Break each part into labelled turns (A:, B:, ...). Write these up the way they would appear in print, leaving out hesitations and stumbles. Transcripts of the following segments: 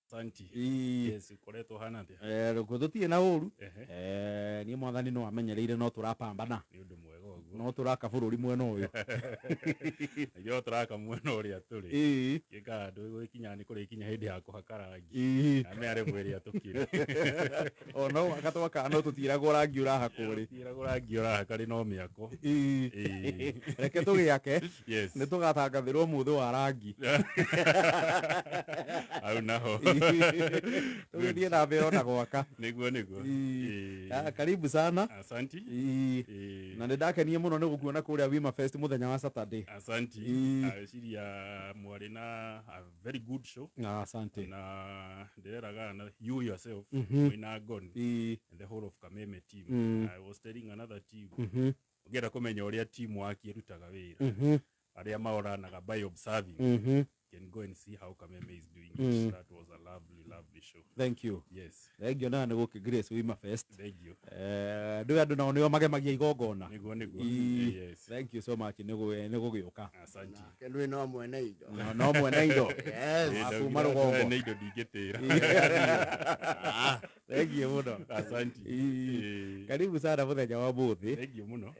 A: Asanti.
B: Ii.
A: Yes, ukoretwo hana atia?
B: Rũkũ tũtirĩ na ũru.
A: Ehe.
B: Niĩ mwathani no amenyereire no tũrapambana.
A: Nĩ ũndũ mwega ũguo.
B: No tũraka bũrũri mwena ũyũ.
A: Ithuĩ tũraka mwena ũrĩa tũrĩ.
B: Ĩĩ.
A: Gĩkaga ndũgũgĩkinya nĩ kũrĩkinya hĩndĩ ya kũhaka rangi.
B: Ĩĩ.
A: Na me arĩ ĩrĩa tũkĩrĩ.
B: O no gwaka twakaga no tũtiĩragwo rangi ũrahakwo rĩ.
A: Tũtiĩragwo rangi ũrahaka rĩ no mĩako.
B: Ĩĩ.
A: Ĩĩ.
B: Reke tũgĩake.
A: Yes.
B: Nĩ tũgatangathĩrwo mũthĩ wa rangi.
A: Hau naho.
B: Tũgĩthiĩ na mbere ona gwaka.
A: Nĩguo nĩguo.
B: Ĩĩ.
A: Ĩĩ.
B: Ah, karibu sana.
A: Asanti.
B: Ĩĩ.
A: Ĩĩ.
B: Na nĩ ndakenie mũno nĩ gũkuona kũrĩa Wima Fest mũthenya wa Saturday.
A: Asanti.
B: Ĩĩ.
A: Ngwĩciria mwarĩ na a very good show.
B: Ah, asante.
A: Na ndĩreraga na you yourself mwĩna Ngoni
B: Ĩĩ.
A: and the whole of Kameme team. I was telling another team. Ũngĩenda kũmenya ũrĩa team work ĩrutaga wĩra, arĩa maoranaga by observing, can go and see how Kameme is doing it. That was a lovely, lovely show.
B: Thank you.
A: Yes.
B: Thank na nĩ gũkĩ Grace Wima Fest.
A: Thank you.
B: Ndũĩ andũ nao nĩo magemagia igongona.
A: Nĩguo nĩguo.
B: Ĩĩ.
A: Yes.
B: Thank you so much nĩ gũgĩũka.
A: Asanti.
C: Nake ndwĩ no mwene indo.
B: No no mwene indo.
C: Yes.
B: Wa kuma rũgongo.
A: Nĩ indo ndingĩtĩra.
B: Thank you mũno.
A: Asanti.
B: Ĩĩ.
A: Ĩĩ.
B: Karibu sana mũthenya wa ũmũthĩ.
A: Thank you mũno.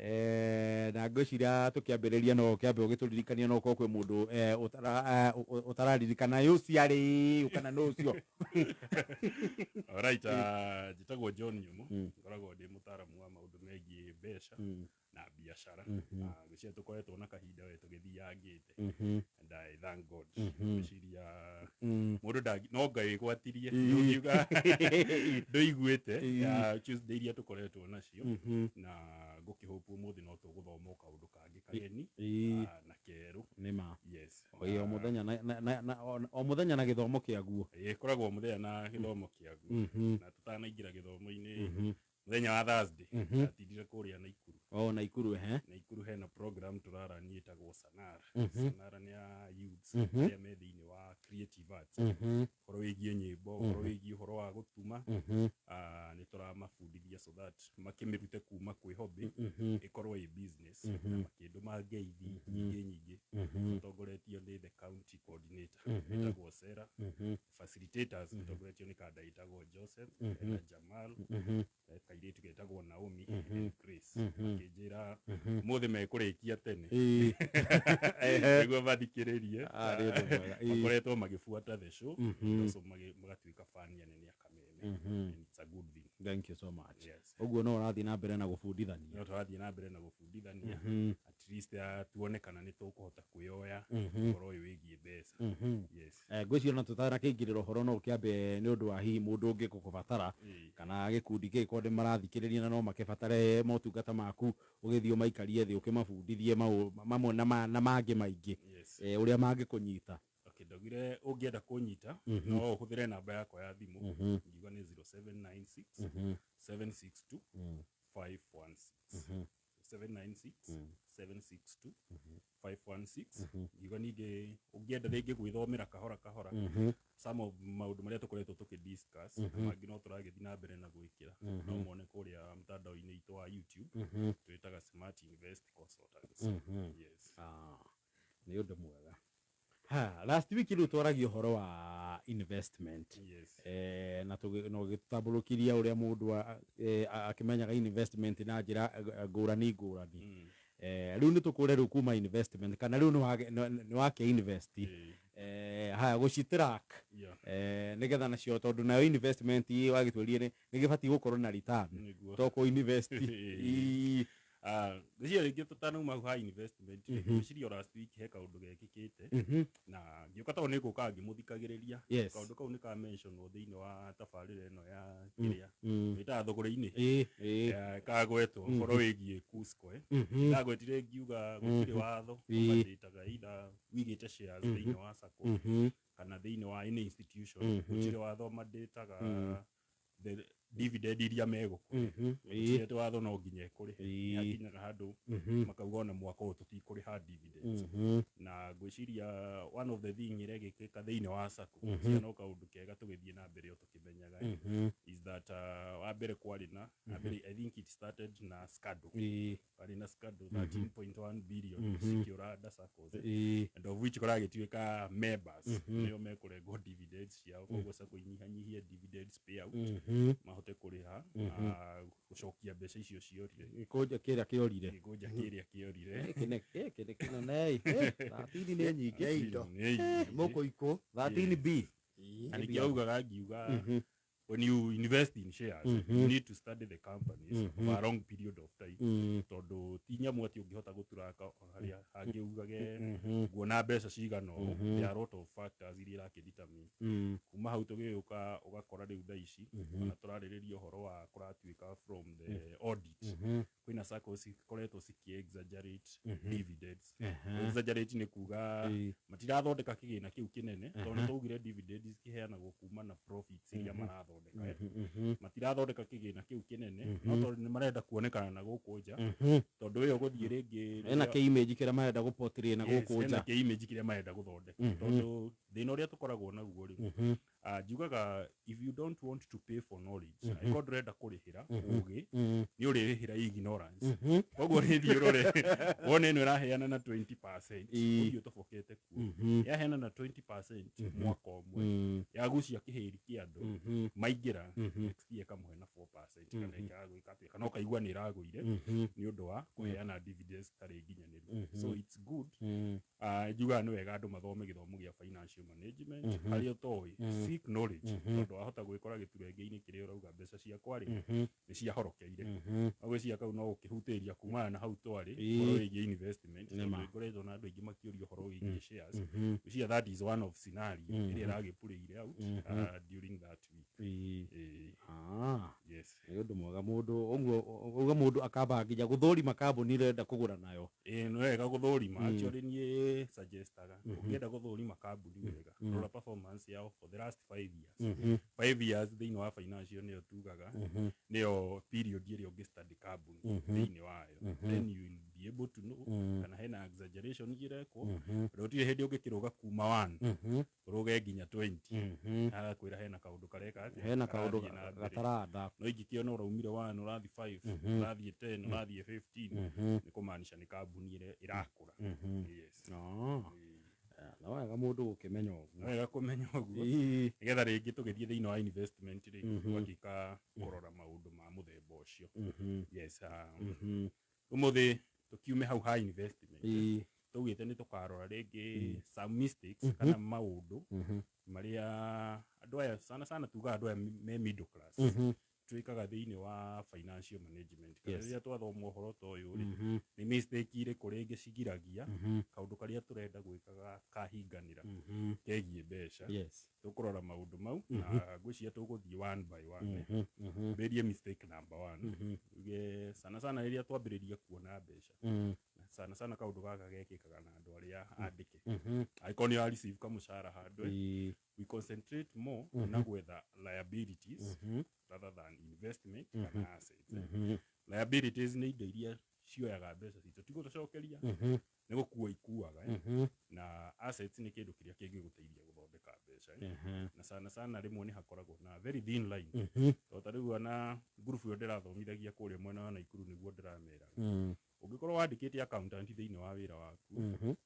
B: Na ngwĩciria tũkĩambĩrĩria no ũkĩambe ũgĩtũririkania no ũkorwo kwĩ mũndũ ũtararirikana ĩ ũcio arĩ ũ kana nũ ũcio.
A: Alright, njĩtagwo John Nyumo, ngoragwo ndĩ mũtaaramu wa maũndũ megiĩ mbeca na biacara. Ngwĩciria tũkoretwo na kahinda we tũgĩthiangĩte and I thank God. Ngwĩciria mũndũ no Ngai gwatirie ndũngiuga ndũiguĩte ya Tuesday iria tũkoretwo nacio na ngũkĩhope ũmũthĩ no tũgũthoma o kaũndũ kangĩ kageni na kerũ.
B: Nĩ ma.
A: Yes.
B: Ĩĩ, o mũthenya o mũthenya na gĩthomo kĩaguo.
A: Ĩĩ, ĩkoragwo o mũthenya na gĩthomo kĩaguo na tũtanaingĩra gĩthomo-inĩ mũthenya wa Thursday ndatindire kũrĩa Naikuru.
B: O Naikuru ehe.
A: Naikuru hena program tũrarania ĩtagwo Sanara. Sanara nĩ ya youths arĩa me thĩinĩ wa creative arts, ũhoro wĩgiĩ nyĩmbo, ũhoro wĩgiĩ ũhoro wa gũtuma. Nĩ tũramabundithia so that makĩmĩrute kuma kwĩ hobby ĩkorwo ĩ business na makĩndũma ngeithi nyingĩ nyingĩ matongoretio nĩ the county coordinator ĩtagwo Sarah, facilitators matongoretio nĩ kanda ĩtagwo Joseph na Jamal, kairĩtu getagwo Naomi and Grace, makĩnjĩra ũmũthĩ mekũrĩkia tene nĩguo mathikĩrĩrie.
B: Ah, nĩ ũndũ mwega.
A: Makoretwo magĩbuata the show also magatuĩka fan anene a Kameme and it's a good thing.
B: Thank you so much.
A: Yes.
B: Ũguo no ũrathiĩ na mbere na gũbundithania.
A: No tũrathiĩ na mbere na gũbundithania at least tuone kana nĩ tũkũhota kwĩoya ũhoro ũyũ wĩgiĩ mbeca. Yes.
B: Ngwĩciria ona tũtanakĩingĩrĩra ũhoro no ũkĩambe nĩ ũndũ wa hihi mũndũ ũngĩ gũkũbatara kana gĩkundi kĩngĩkorwo nĩ marathikĩrĩria na no makĩbatare motungata maku ũgĩthiĩ ũmaikarie thĩ ũkĩmabundithie mamwe na mangĩ maingĩ.
A: Yes.
B: Ũrĩa mangĩkũnyita.
A: Okay, ndaugire ũngĩenda kũnyita no ũhũthĩre namba yakwa ya thimũ, ngiuga nĩ 0796 762 516, 796 762 516. Ngiuga ningĩ ũngĩenda rĩngĩ gwĩthomera kahora kahora some of maũndũ marĩa tũkoretwo tũkĩ discuss na mangĩ no tũragĩthiĩ na mbere na gwĩkĩra, no mone kũrĩa mtandao-inĩ itũ wa YouTube twĩtaga Smart Invest Consultants. Yes.
B: Ah, nĩ ũndũ mwega. Ha, last week rĩu twaragia ũhoro wa investment.
A: Yes.
B: Na ũgĩtambũrũkĩria ũrĩa mũndũ akĩmenyaga investment na njĩra ngũrani ngũrani. Rĩu nĩ tũkũre rĩu kuma investment kana rĩu nĩ wake invest. Haya gũci track nĩgetha nacio tondũ nayo investment wagĩtwĩrire nĩ gĩbatiĩ gũkorwo na return.
A: Nĩguo.
B: To kũ invest.
A: Ĩĩ. Ah, ngwĩciria rĩngĩ tũtanauma hau ha investment rĩ, ngwĩciria o last week he kaũndũ gekĩkĩte na ngĩũka tondũ nĩ ngũkaga ngĩmũthikagĩrĩria. Kaũndũ kau nĩ ka mentionwo thĩinĩ wa tabarĩra ĩno ya kĩrĩa ĩtaga thũgũrĩ-inĩ.
B: Ĩĩ, ĩĩ.
A: Kagwetwo ũhoro wĩgiĩ KUSCCO. Ndagwetire ngiuga gũtirĩ watho ũmandĩtaga either wĩigĩte shares thĩinĩ wa SACCO kana thĩinĩ wa any institution, gũtirĩ watho mandĩtaga the dividend iria megũkũhe. Gũtirĩ atĩ watho no nginya ĩkũrĩhe. Nĩ hakinyaga handũ makauga ona mwaka ũyũ tũtikũrĩha dividends. Na ngwĩciria one of the thing ĩrĩa ĩgĩkĩka thĩinĩ wa SACCO, ngwĩciria no kaũndũ kega tũgĩthiĩ na mbere o tũkĩmenyaga, is That wa mbere kwarĩ na wa mbere, I think it started na scandal. Kwarĩ na scandal, 13.1 billion cikĩũra nda SACCOs, and of which kũragĩtuĩka members nĩo mekũrengwo dividends ciao, koguo SACCO inyihanyihie dividends payout mahote kũrĩha, gũcokia mbeca icio ciorire.
B: Gĩkũnja kĩrĩa kĩorire.
A: Gĩkũnja kĩrĩa kĩorire.
B: Gĩkĩ nĩ kĩnene ĩ. 13 nĩ nyingĩ.
C: Nĩ indo.
A: Nĩ nyingĩ.
C: Mũkũikũ.
B: 13 B.
A: Na nĩkĩo augaga ngiuga, when you invest in shares, you need to study the companies for a long period of time, tondũ ti nyamũ atĩ ũngĩhota gũturaka harĩa hangĩ ugage nguona mbeca cigana ũũ. There are a lot of factors iria irakĩdetermine. Kuma hau tũgĩũka ũgakora rĩu thaa ici ona tũrarĩrĩria ũhoro wa kũratuĩka from the audit kwĩna SACCOs cikoretwo cikĩ exaggerate dividends. Exaggerate nĩ kuga matirathondeka kĩgĩna kĩu kĩnene, tondũ nĩ twaugire dividends ciheanagwo kuma na profits iria marathondeka, eh. Matirathondeka kĩgĩna kĩu kĩnene, no tondũ nĩ marenda kuonekana na gũkũ nja, tondũ ĩyo gũthiĩ rĩngĩ
B: Ena kĩ-image kĩrĩa marenda gũportray na
A: Yes,
B: gũkũ
A: hena
B: nja.
A: kĩ-image kĩrĩa marenda gũthondeka, tondũ thĩna ũrĩa tũkoragwo naguo rĩ, njugaga if you don't want to pay for knowledge, angĩkorwo ndũrenda kũrĩhĩra ũgĩ, nĩ ũrĩrĩhĩra ignorance. Koguo rĩthiĩ ũrore wone ĩno ĩraheana na 20%, ũthiĩ ũtobokete kuo. Yaheana na 20% mwaka ũmwe, yagucia kĩhĩri kĩa andũ maingĩra, next year ĩkamũhe na 4% kana ĩkaga gwĩka atĩa, kana ũkaigua nĩ ĩragũire nĩ ũndũ wa kũheana dividends itarĩ nginyanĩru. So it's good, njugaga nĩ wega andũ mathome gĩthomo gĩa financial management. Harĩa ũtoĩ, seek knowledge, tondũ wahota gwĩkora gĩturenge-inĩ kĩrĩa ũrauga mbeca ciakwa rĩ nĩ ciahorokeire. Ũgwĩciria kau no gũkĩhutĩria kumana na hau twarĩ ũhoro wĩgiĩ investment, tondũ ngoretwo na andũ aingĩ makĩũria ũhoro wĩgiĩ shares. Ngwĩciria that is one of scenario ĩrĩa ĩragĩplayire out during that week. Yes.
B: Nĩ ũndũ mwega mũndũ ũguo uga mũndũ akamba nginya gũthũrima kambuni ĩrenda kũgũra nayo.
A: Ĩĩ, nĩ wega gũthũrima. Actually, niĩ suggestaga ũngĩenda gũthũrima kambuni wega, rora performance yao for the last 5 years. 5 years thĩinĩ wa financial nĩyo tugaga nĩyo period ĩrĩa ũngĩ study kambuni thĩinĩ wayo. Then you will be able to know kana hena exaggeration irekwo, tondũ gũtirĩ hĩndĩ ũngĩkĩrũga kuma 1 ũrũge nginya 20 agakwĩra hena kaũndũ kareka atĩa,
B: Hena kaũndũ
A: karathiĩ na mbere.
B: gataranda.
A: No ingĩkĩona ũraumire 1 ũrathiĩ 5, ũrathiĩ 10, ũrathiĩ 15, nĩ kũmaanisha nĩ kambuni ĩrĩa ĩrakũra, yes.
B: Na wega mũndũ gũkĩmenya
A: Nĩ
B: ũguo.
A: Wega kũmenya ũguo, nĩgetha rĩngĩ tũgĩthiĩ thĩinĩ wa investment rĩ, tũgatuĩka kũrora maũndũ ma mũthemba ũcio. Yes, ũmũthĩ tũkiume hau ha investment, tũugĩte nĩ tũkarora rĩngĩ some mistakes kana maũndũ marĩa andũ aya, sana sana tugaga andũ aya me middle class, twĩkaga thĩinĩ wa financial management, kana rĩrĩa twathoma ũhoro ta ũyũ rĩ, nĩ mistake irĩkũ rĩngĩ cigiragia kaũndũ karĩa tũrenda gwĩka kahinganĩra kegiĩ mbeca. Tũkũrora maũndũ mau na ngwĩciria tũgũthiĩ one by one. Mbĩrie mistake number one, uge sana sana rĩrĩa twambĩrĩria kuona mbeca, sana sana kaũndũ gaka gekĩkaga na andũ arĩa andĩke. Angĩkorwo nĩ wa receive kamũcara handũ, we concentrate more na gwetha liabilities rather than investment kana assets. Liabilities nĩ indo iria cioyaga mbeca citũ, ti gũtũcokeria, nĩ gũkua ikuaga, eh. Na assets nĩ kĩndũ kĩrĩa kĩngĩgũteithia gũthondeka mbeca, eh. Na sana sana rĩmwe nĩ hakoragwo na very thin line, tondũ ta rĩu ona ngurubu ĩyo ndĩrathomithagia kũrĩa mwena wa Naikuru, nĩguo ndĩrameraga, ũngĩkorwo wandĩkĩte accountant thĩinĩ wa wĩra waku,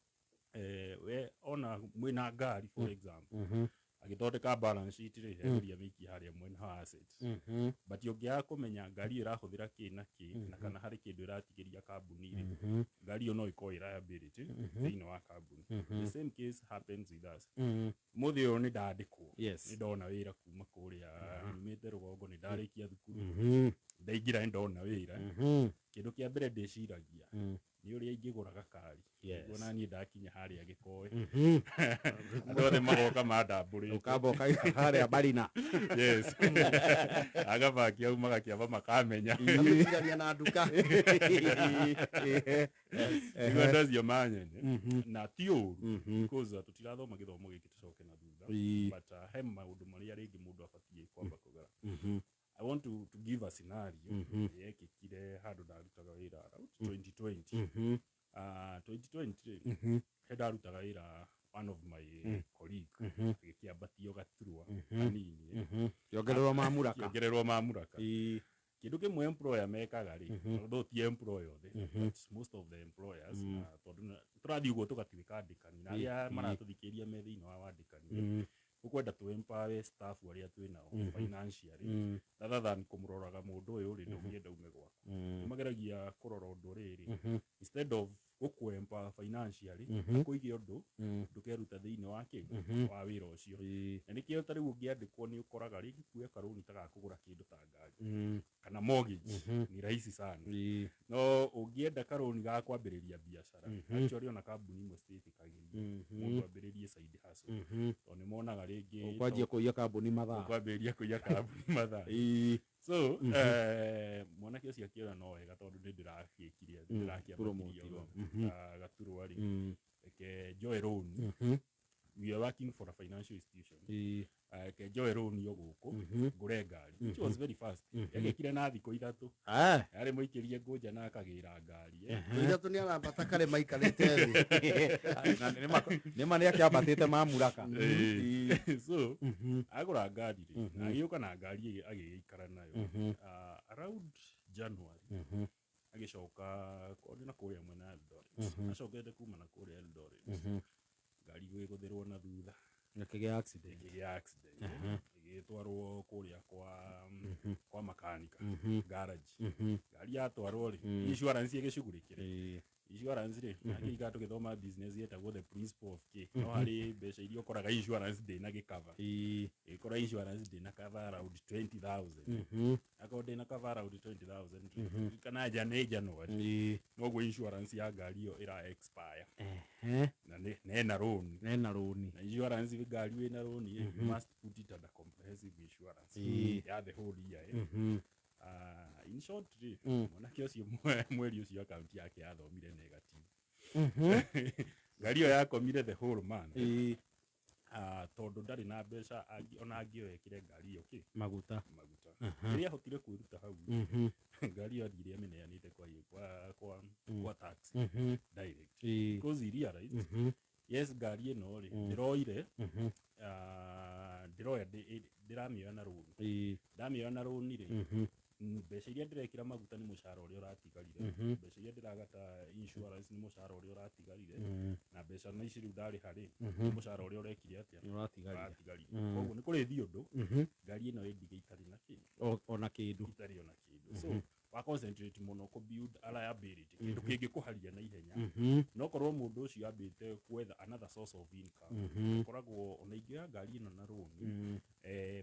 A: we ona mwĩna ngari, for example, agĩthondeka balance sheet rĩ, egeria mĩikie harĩa mwena wa assets, but ũngĩaga kũmenya ngari ĩyo ĩrahũthĩra kĩ na kĩ na kana harĩ kĩndũ ĩratigĩria kambuni rĩ, ngari ĩyo no ĩkorwo ĩ liability thĩinĩ wa kambuni. The same case happens with us. Mũthĩ ũyũ nĩ ndandĩkwo, nĩ ndona wĩra kuma kũrĩa nyumĩte rũgongo, nĩ ndarĩkia thukuru, ndaingĩra, nĩ ndona wĩra. Kĩndũ kĩa mbere ndĩciragia nĩ ũrĩa ingĩgũra gakari nĩguo na niĩ ndakinya harĩa gĩkoĩ andũ othe magoka mandambũrĩte.
B: Ũkamba ũkaiga harĩa marina.
A: Yes, agabaki au magakĩamba makamenya.
C: Kamĩtigania na nduka.
A: Nĩguo andũ acio manyene na ti ũru, because tũtirathoma gĩthomo gĩkĩ tũcoke na thutha, but he maũndũ marĩa rĩngĩ mũndũ abatiĩ kwamba kũgera. I want to give a scenario yekĩkire handũ ndarutaga wĩra around 2020. 2020 rĩ, he ndarutaga wĩra, one of my colleague agĩkĩambatio gaturwa kanini.
B: Kĩongererwo ma. Mamuraka.
A: Kĩongererwo mamuraka. Kĩndũ kĩmwe employer mekaga rĩ, although ti employer othe, but most of the employers, na tondũ tũrathiĩ ũguo tũgatuĩka andĩkani na arĩa maratũthikĩrĩria me thĩinĩ wa wandĩkani rĩ, tũkwenda tũ empower staff arĩa twĩ nao financially, rather than kũmũroraga mũndũ ũyũ rĩ, ndũngĩenda ume gwaku. Nĩ mageragia kũrora ũndũ rĩrĩ, instead of gũkũ empower financially, akũige ũndũ ndũkeruta thĩinĩ wa kĩ wa wĩra ũcio. Na nĩkĩo ta rĩu ũngĩandĩkwo nĩ ũkoraga rĩngĩ kuoya karũni ta ga kũgũra kĩndũ ta ngari kana mortgage ni rahisi sana, no ũngĩenda karũni ga kwambĩrĩria biacara, actually ona kambuni imwe citiĩtĩkagĩria mũndũ ambĩrĩrie side hustle, tondũ nĩ monaga rĩngĩ
B: Kwanjia kũiya kambuni mathaa.
A: Kwambĩrĩria kũiya kambuni mathaa. So mwanake ũcio akĩona no wega, tondũ nĩ ndĩrakĩkire, ndĩrakĩambatirie
B: Promotirwo.
A: Gaturwa rĩ, reke njoe loan. We are working for a financial institution. Reke njoe loan o gũkũ ngũre ngari, which was very fast. Yagĩkire na thikũ 3. Yarĩ mũikĩrie ngũnja na akagĩra ngari, eh.
C: Ithatũ nĩ arambata karĩ maikarĩte thĩ.
B: Na nĩma nĩ akĩambatĩte mamuraka.
A: So agũra ngari rĩ, na agĩũka na ngari agĩgĩikara nayo. Around January agĩcoka korwo na kũrĩa mwena wa Eldoret, acokete kuma na kũrĩa Eldoret, ngari gũgĩgũthĩrwo na thutha.
B: Akĩgĩa accident.
A: Ĩkĩgĩa accident, ĩgĩtwarwo kũrĩa kwa makanika garage. Ngari yatwarwo rĩ, insurance ĩgĩcugurĩkĩre. Insurance rĩ, akĩiga tũgĩthoma business yetagwo the principle of K, no harĩ mbeca iria ũkoraga insurance ndĩnagĩcover. Ĩgĩkora insurance ndĩna cover around 20,000. Akorwo ndĩna cover around 20,000 rĩ, kana nja nĩ January, noguo insurance ya ngari ĩyo ĩra expire. Na nena loan.
B: Nena rũni.
A: Na insurance ngari wĩna loan ĩ, you must put it under comprehensive insurance ya the whole year, eh. In short rĩ, mwanake ũcio mweri ũcio account yake yathomire negative. Ngari ĩyo yakomire the whole month. Tondũ ndarĩ na mbeca ona angĩoya ĩkĩre ngari ĩyo kĩ
B: Maguta.
A: Maguta. Rĩrĩa ahotire kwĩruta hau, ngari ĩyo athire amĩneanĩte kwa taxi direct, because he realized, yes, ngari ĩno rĩ, ndĩroire, ndĩroya ndĩramĩoya na rũni. Ndamĩoya na rũni rĩ, mbeca iria ndĩrekĩra maguta nĩ mũcara ũrĩa ũratigarire, mbeca iria ndĩragata insurance nĩ mũcara ũrĩa ũratigarire, na mbeca na ici rĩu ndarĩha rĩ, nĩ mũcara ũrĩa ũrekire atĩa?
B: Ũratigarire.
A: Ũratigarire. Koguo nĩ kũrĩ thiĩ ũndũ ngari ĩno ĩndige itarĩ na kĩ
B: Ona kĩndũ.
A: Itarĩ ona kĩndũ. So wa concentrate mũno kũ build a liability, kĩndũ kĩngĩkũharia na ihenya. No korwo mũndũ ũcio ambĩte gwetha another source of income, ũkoragwo ona ingĩoya ngari ĩno na rũni,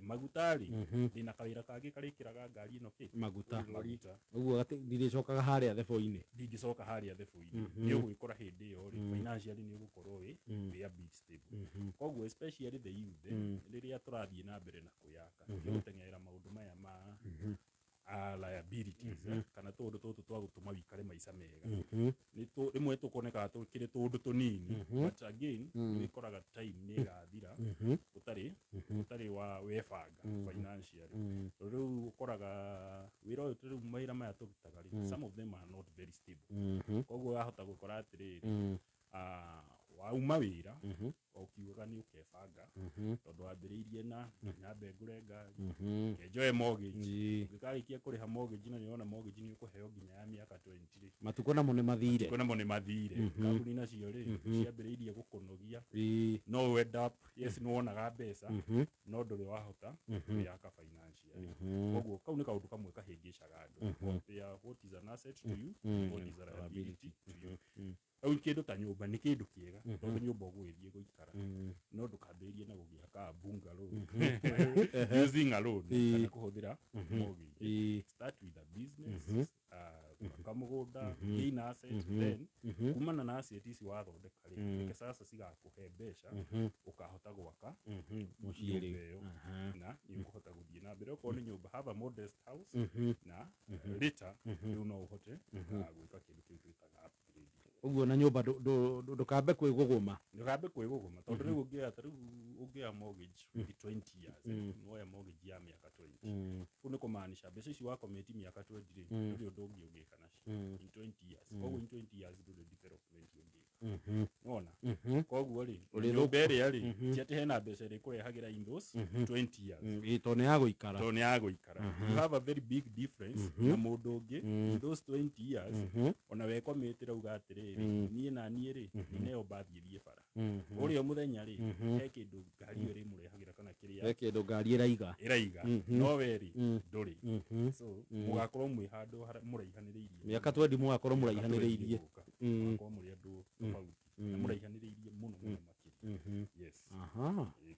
A: maguta rĩ, ndĩna kawĩra kangĩ karĩkĩraga ngari ĩno kĩ?
B: Maguta.
A: Maguta.
B: Ũguo ndirĩcokaga harĩa thebo-inĩ.
A: Ndingĩcoka harĩa thebo-inĩ. Nĩ ũgwĩkora hĩndĩ ĩyo rĩ, financially nĩ ũgũkorwo wĩ a bit stable. Koguo especially the youth, rĩrĩa tũrathiĩ na mbere na kwĩyaka, gũteng'erera maũndũ maya ma liabilities, kana tũũndũ tũtũ twa gũtũma wĩikare maica mega, nĩ rĩmwe tũkonekaga tũkĩrĩ tũũndũ tũnini, but again nĩ wĩkoraga time nĩ ĩgathira ũtarĩ wa webanga financially. Tondũ rĩu ũkoraga wĩra ũyũ, rĩu mawĩra maya tũrutaga rĩ, some of them are not very stable. Koguo wahota gũkora atĩrĩrĩ, wauma wĩra o ũkiugaga nĩ ũkebanga, tondũ wambĩrĩirie na nyambe ngũre ngari, reke njoe mortgage. Ũngĩkarĩkia kũrĩha mortgage, na nĩwona mortgage nĩ ũkũheo nginya ya mĩaka 20 rĩ,
B: Matukũ namo nĩ mathire.
A: Matukũ namo nĩ mathire. Kambuni nacio rĩ, ciambĩrĩirie gũkũnogia. No end up, yes, nĩ wonaga mbeca, no ndũrĩ wahota kwĩyaka financially. Koguo kau nĩ kaũndũ kamwe kahĩngĩcaga andũ, compare what is an asset to you, what is a liability to you. Rĩu kĩndũ ta nyũmba nĩ kĩndũ kĩega, tondũ nyũmba ũgũgĩthiĩ gũikara, no ndũkambĩrĩrie na gũgĩaka bungalow using a loan kana kũhũthĩra mortgage. Start with a business, gwaka mũgũnda, gain asset, then kumana na asset ici wathondeka rĩ, reke sasa cigakũhe mbeca, ũkahota gwaka
B: Mũciĩ
A: nyũmba
B: rĩu.
A: ĩyo, na nĩ ũkũhota gũthiĩ na mbere. Okorwo nĩ nyũmba, have a modest house, na later rĩu no ũhote gwĩka kĩndũ kĩu twĩtaga upgrade.
B: Ũguo na nyũmba ndũkambe kwĩgũgũma.
A: Ndũkambe kwĩgũgũma, tondũ rĩu ũngĩoya, ta rĩu ũngĩoya mortgage with 20 years, nĩwoya mortgage ya mĩaka 20, kũu nĩ kũmaanisha mbeca ici wacommit mĩaka 20 rĩ, ndũrĩ ũndũ ũngĩ ũngĩka nacio in 20 years. Koguo in 20 years ndũrĩ development ũngĩka. Nona
B: Mhm.
A: koguo rĩ,
B: Ũrĩ
A: nyũmba ĩrĩa rĩ,
B: Mhm.
A: ti atĩ hena mbeca ĩrĩkũrehagĩra in those 20 years.
B: Ĩ, tondũ nĩ ya gũikara.
A: Tondũ nĩ ya gũikara.
B: Mhm.
A: You have a very big difference
B: Mhm.
A: na mũndũ ũngĩ
B: Mm.
A: in those 20 years.
B: Mhm.
A: Ona wekomĩtĩra uga atĩrĩrĩ,
B: Mm.
A: niĩ na niĩ rĩ,
B: Mhm.
A: nĩneo mbathi ĩthiĩ bara
B: Mhm.
A: ũrĩa mũthenya rĩ,
B: Mhm.
A: he kĩndũ ngari ĩyo ĩrĩmũrehagĩra kana kĩrĩa
B: He kĩndũ ngari ĩraiga.
A: Ĩraiga.
B: Mhm.
A: No we rĩ,
B: Mm.
A: ndũrĩ.
B: Mhm.
A: So
B: Mm.
A: mũgakorwo mwĩ handũ mũraihanĩrĩirie.
B: Mĩaka 20 mũgakorwo
A: Mĩaka 20
B: mũraihanĩrĩirie.
A: ĩgũka.
B: Mm.
A: Mũgakorwo mũrĩ andũ tofauti na
B: Mm.
A: mũraihanĩrĩirie mũno mũno makĩria. Yes.
B: Aha.
A: Ĩ,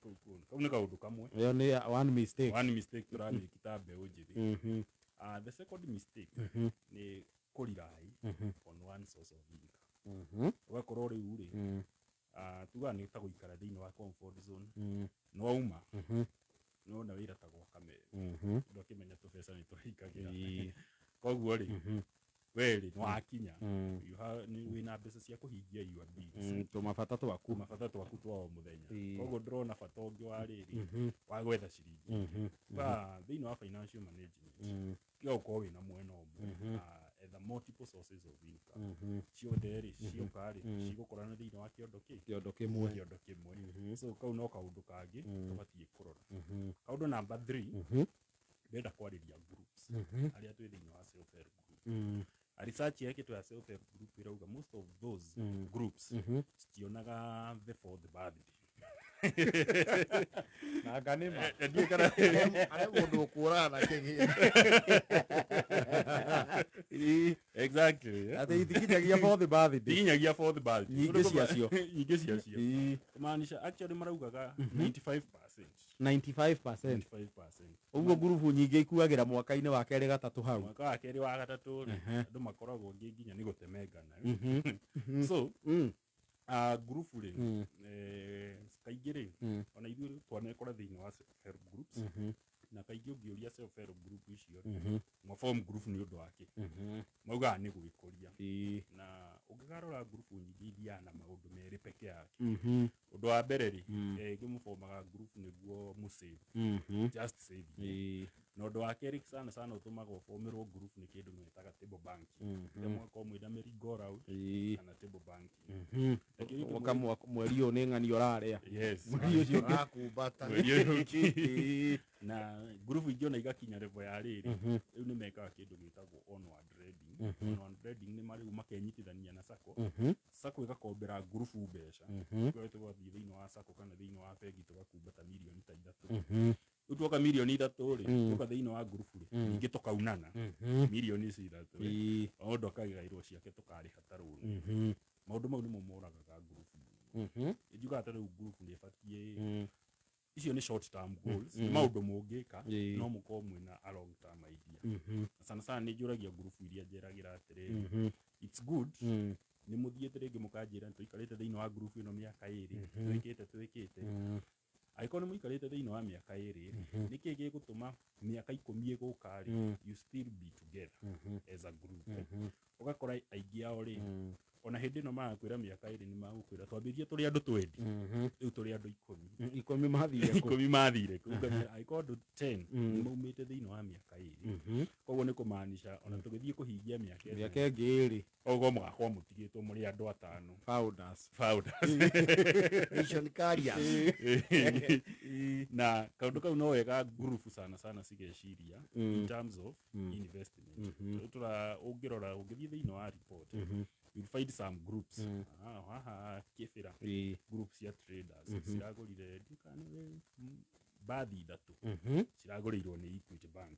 A: kau nĩ kaũndũ kamwe.
B: Ĩyo nĩ one mistake.
A: One mistake tũramĩki ta mbeũ njĩthĩ. The second mistake nĩ kũrely on one source of income. Ũgakorwo rĩu rĩ, tugaga nĩ ta gũikara thĩinĩ wa comfort zone. Nĩwauma nĩwona wĩra ta gwaka meri, ũndũ akĩmenya tũbeca nĩ tũraingagĩra. Koguo rĩ, we rĩ, nĩwakinya. Nĩ wĩna mbeca cia kũhingia your needs,
B: Tũmabata twaku.
A: Mabata twaku twa o mũthenya. Koguo ndĩrona bata ũngĩ wa rĩrĩ wa gwetha ciringi. Tugaga thĩinĩ wa financial management, tiga gũkorwo wĩna mwena ũmwe. Etha multiple sources of income. Ciothe rĩ, cioka rĩ, cigũkorana thĩinĩ wa kĩondo kĩ
B: Kĩondo kĩmwe.
A: Kĩondo kĩmwe. So kau no kaũndũ kangĩ tũbatiĩ kũrora. Kaũndũ number 3, ndĩrenda kwarĩria groups arĩa twĩ thĩinĩ wa self help group. A research yekĩtwo ya self help group ĩrauga most of those groups citionaga the fourth birthday.
B: Na anga nĩ ma.
A: Ndiũĩ kana
C: Arĩa mũndũ ũkũraga na kĩgĩna.
A: Exactly, eh?
B: Atĩ itikinyagia fourth birthday.
A: Tikinyagia fourth birthday.
B: Nyingĩ ciacio.
A: Nyingĩ ciacio.
B: Ĩ.
A: Kumaanisha actually maraugaga 95%.
B: 95%.
A: 95%.
B: Ũguo ngurubu nyingĩ ikuagĩra mwaka-inĩ wa kerĩ, gatatũ hau.
A: Mwaka wa kerĩ, wa gatatũ rĩ, andũ makoragwo ngĩ nginya nĩ gũtemengana. So ngurubu rĩ, kaingĩ rĩ, ona ithuĩ twanekora thĩinĩ wa self help groups, na kaingĩ ũngĩũria self help group icio rĩ, maform group nĩ ũndũ wa kĩ, maugaga nĩ gwĩkũria. Na ũngĩkarora, ngurubu nyingĩ ithiaga na maũndũ merĩ peke yake. Ũndũ wa mbere rĩ, ngĩ mũformaga group nĩguo mũsave, just saving. Na ũndũ wa kerĩ sana sana ũtũmaga ũformerwo group nĩ kĩndũ metaga table banking, rĩrĩa mũgakorwo mwĩna merry go round kana table banking. Na kĩũria kĩmwe-
B: Ũka mweri ũyũ nĩ ng'ani ũrarĩa.
A: Yes.
B: Mweri ũcio ũngĩ.
C: Arakumbata.
A: Mweri ũyũ ũngĩ. Na ngurubu ingĩ ona igakinya level ya rĩrĩ, rĩu nĩ mekaga kĩndũ gĩtagwo onward lending. Onward lending nĩ marĩu makenyitithania na sacco, sacco ĩgakombera ngurubu mbeca. Tuge tũgathiĩ thĩinĩ wa sacco kana thĩinĩ wa bengi tũgakumbata mirioni ta 3. Rĩu tuoka mirioni 3 rĩ, tuoka thĩinĩ wa ngurubu rĩ, ningĩ tũkaunana mirioni ici 3 rĩ, o ũndũ akagaĩrwo ciake, tũkarĩha ta rũni. Maũndũ mau nĩmo moragaga ngurubu mũno. Njugaga ta rĩu ngurubu nĩ ĩbatiĩ, icio nĩ short term goals, nĩ maũndũ mũngĩka, no mũkorwo mwĩna a long term idea. Na sana sana nĩ njũragia ngurubu iria njeragĩra atĩrĩrĩ, it's good nĩ mũthiĩte rĩngĩ mũkanjĩra nĩ tũikarĩte thĩinĩ wa ngurubu ĩno mĩaka 2, twĩkĩte twĩkĩte. Angĩkorwo nĩ mũikarĩte thĩinĩ wa mĩaka 2, nĩkĩ gĩgũtũma mĩaka 10 ĩgũka rĩ, you still be together as a group, eh? Ũgakora aingĩ ao rĩ, ona hĩndĩ ĩno magakwĩra mĩaka 2, nĩ magũkwĩra twambĩrĩrie tũrĩ andũ 20, rĩu tũrĩ andũ 10.
B: 10 mathire kũ?
A: 10 mathire kũ? Ũkamera, angĩkorwo andũ 10 nĩ maumĩte thĩinĩ wa mĩaka 2, koguo nĩ kũmaanisha ona tũgĩthiĩ kũhingia mĩaka ĩno,
B: Mĩaka ĩngĩ 2,
A: koguo mũgakorwo mũtigĩtwo mũrĩ andũ atano.
B: Founders.
A: Founders.
C: Mission carriers.
A: Na kaũndũ kau no wega ngurubu sana sana cigeciria in terms of investment. Rĩu tũra ũngĩrora, ũngĩthiĩ thĩinĩ wa report, you'll find some groups. Haha Kĩbĩra, group cia traders ciragũrire nduka nĩ bathi 3, ciragũrĩirwo nĩ Equity Bank,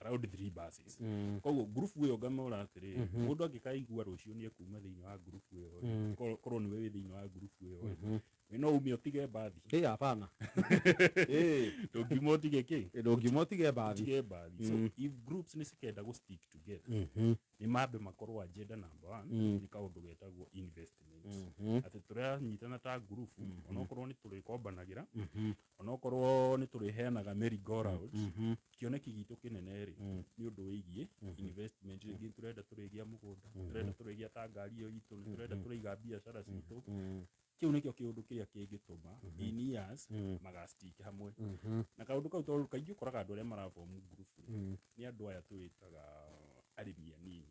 A: around three buses. Koguo ngurubu ĩyo ngamora atĩrĩrĩ, mũndũ angĩkaigua rũciũ nĩ ekuma thĩinĩ wa ngurubu ĩyo rĩ, korwo nĩwe wĩ thĩinĩ wa ngurubu ĩyo rĩ, we no ume ũtige mbathi?
B: Ĩ, hapana. Ĩ,
A: Ndũngiuma ũtige kĩ?
B: Ndũngiuma ũtige mbathi.
A: Ũtige mbathi. So if groups nĩ cikenda gũ stick together, nĩ mambe makorwo agenda number one nĩ kaũndũ getagwo investment, atĩ tũranyitana ta ngurubu, onokorwo nĩ tũrĩkombanagĩra, onokorwo nĩ tũrĩheanaga merry go round, kĩoneki gitũ kĩnene rĩ, nĩ ũndũ wĩgiĩ investment. Rĩngĩ tũrenda tũrĩgĩa mũgũnda, tũrenda tũrĩgĩa ta ngari ĩyo itũ, nĩ tũrenda tũrĩiga biacara citũ. Kĩu nĩkĩo kĩũndũ kĩrĩa kĩngĩtũma in years magastick hamwe. Na kaũndũ kau, tondũ kaingĩ ũkoraga andũ arĩa marabomu ngurubu rĩ, nĩ andũ aya twĩtaga arĩmi anini.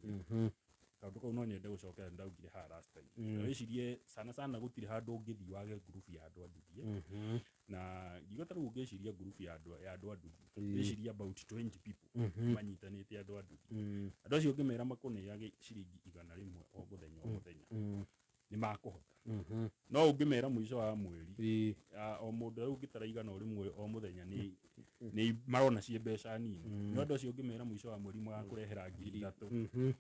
A: Kaũndũ kau no nyende gũcokera, nĩ ndaugire haha last time. Wĩcirie sana sana gũtirĩ handũ ũngĩthiĩ wage ngurubu ya andũ a nduthi, eh. Na ngiuga ta rĩu ũngĩciria ngurubu ya andũ a nduthi, wĩcirie about 20 people manyitanĩte, andũ a nduthi. Andũ acio ũngĩmera makũneage ciringi 100 o mũthenya o mũthenya, nĩ makũhota. No ũngĩmera mũico wa mweri, o mũndũ rĩu ũngĩtara 100 o mũthenya, nĩ marona ciĩ mbeca nini. No andũ acio ũngĩmera mũico wa mweri magakũrehera 3,000,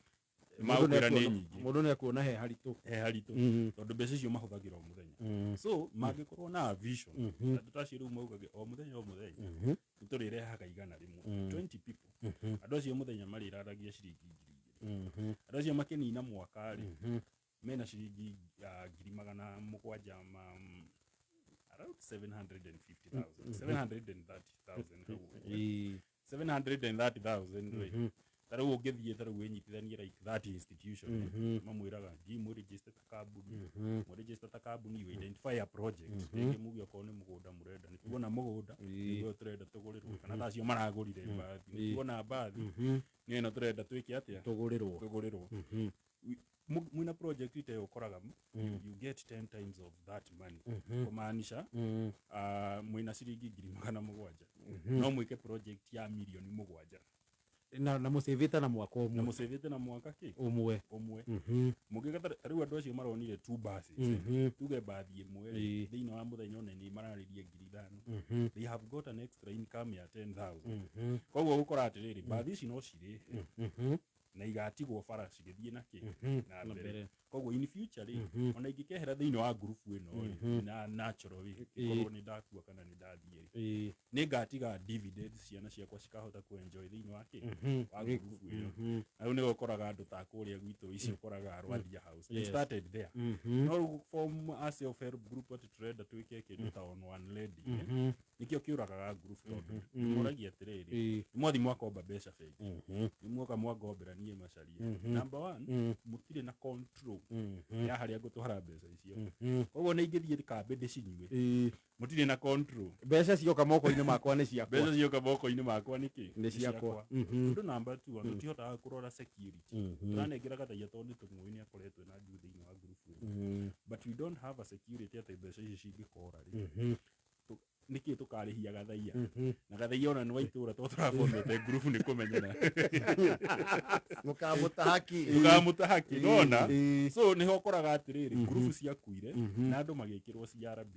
A: magũkwĩra nĩ nyingĩ.
B: Mũndũ nĩ ekuona he haritũ.
A: He haritũ, tondũ mbeca icio mahũthagĩra o mũthenya. So mangĩkorwo na vision, andũ ta acio rĩu maugage o mũthenya o mũthenya nĩ tũrĩrehaga 100, 20 people, andũ acio mũthenya marĩraragia ciringi 2,000. Andũ acio makĩnina mwaka rĩ, mena ciringi 700,000 ma around 750,000, 730,000 hau ũguo. 730,000 rĩ, ta rĩu ũngĩthiĩ, ta rĩu wĩnyitithanie like that institution, mamwĩraga thiĩ mwĩregister ta kambuni. Mwĩregister ta kambuni, you identify a project. Rĩngĩ muge okorwo nĩ mũgũnda mũrenda, nĩ tuona mũgũnda nĩguo tũrenda tũgũrĩrwo, kana ta acio maragũrire mbathi, nĩ tuona mbathi nĩ ĩno tũrenda twĩke atĩa?
B: Tũgũrĩrwo.
A: Tũgũrĩrwo. Mwĩna project ta ĩyo, ũkoraga you get 10 times of that money, kũmaanisha mwĩna ciringi 700,000, no mwĩke project ya mirioni 7.
B: Na mũcĩvĩte na mwaka
A: Na
B: ũmwe.
A: Mũcĩvĩte na mwaka kĩ?
B: Ũmwe.
A: Ũmwe. Mũngĩka ta rĩu andũ acio maronire two buses, tuge mbathi ĩmwe rĩ, thĩinĩ wa mũthenya ũne nĩ mararĩria 5,000, they have got an extra income ya 10,000. Koguo gũkora atĩrĩrĩ, mbathi ici no cirĩhe na igatigwo bara cigĩthiĩ na kĩ? Na
B: Na
A: mbere.
B: mbere.
A: Koguo in future rĩ, ona ingĩkehera thĩinĩ wa ngurubu ĩno rĩ, na natural way ĩkorwo nĩ ndakua kana nĩ ndathiĩ rĩ, nĩ ngatiga dividends, ciana ciakwa cikahota kuenjoy thĩinĩ wa kĩ? Wa ngurubu ĩyo. Na rĩu nĩho ũkoraga andũ ta kũrĩa gwitũ ici, ũkoraga Rwathia House, they started there. No rĩu form a self help group atĩ tũrenda twĩke kĩndũ ta on one lady, nĩkĩo kĩũragaga group, tondũ nĩmoragia atĩrĩrĩ, nĩ mwathi mwakomba mbeca bengi, nĩ mwoka mwangombera niĩ Macharia, number one, mũtirĩ na control ya harĩa ngũtwara mbeca icio. Koguo nĩ ingĩthiĩ kambĩ ndĩcinyue, mũtirĩ na control.
B: Mbeca cioka moko-inĩ makwa nĩ ciakwa.
A: Mbeca cioka moko-inĩ makwa nĩkĩ?
B: Nĩ ciakwa.
A: Ũndũ number two, tũtihotaga kũrora security. Tũranengera gathaia tondũ nĩ tũmũĩ nĩ akoretwo na njui thĩinĩ wa group ĩno, but we don't have a security atĩ mbeca ici cingĩkora rĩ, nĩkĩ tũkarĩhia gathaia? Na gathaia ona nĩ wa itũra, tondũ tũrabomete group nĩ kũmenyana.
C: Mũkamũtahaki.
A: Tũkamũtahaki nona. So nĩho ũkoraga atĩrĩrĩ, ngurubu ciakuire na andũ magĩkĩrwo CRB,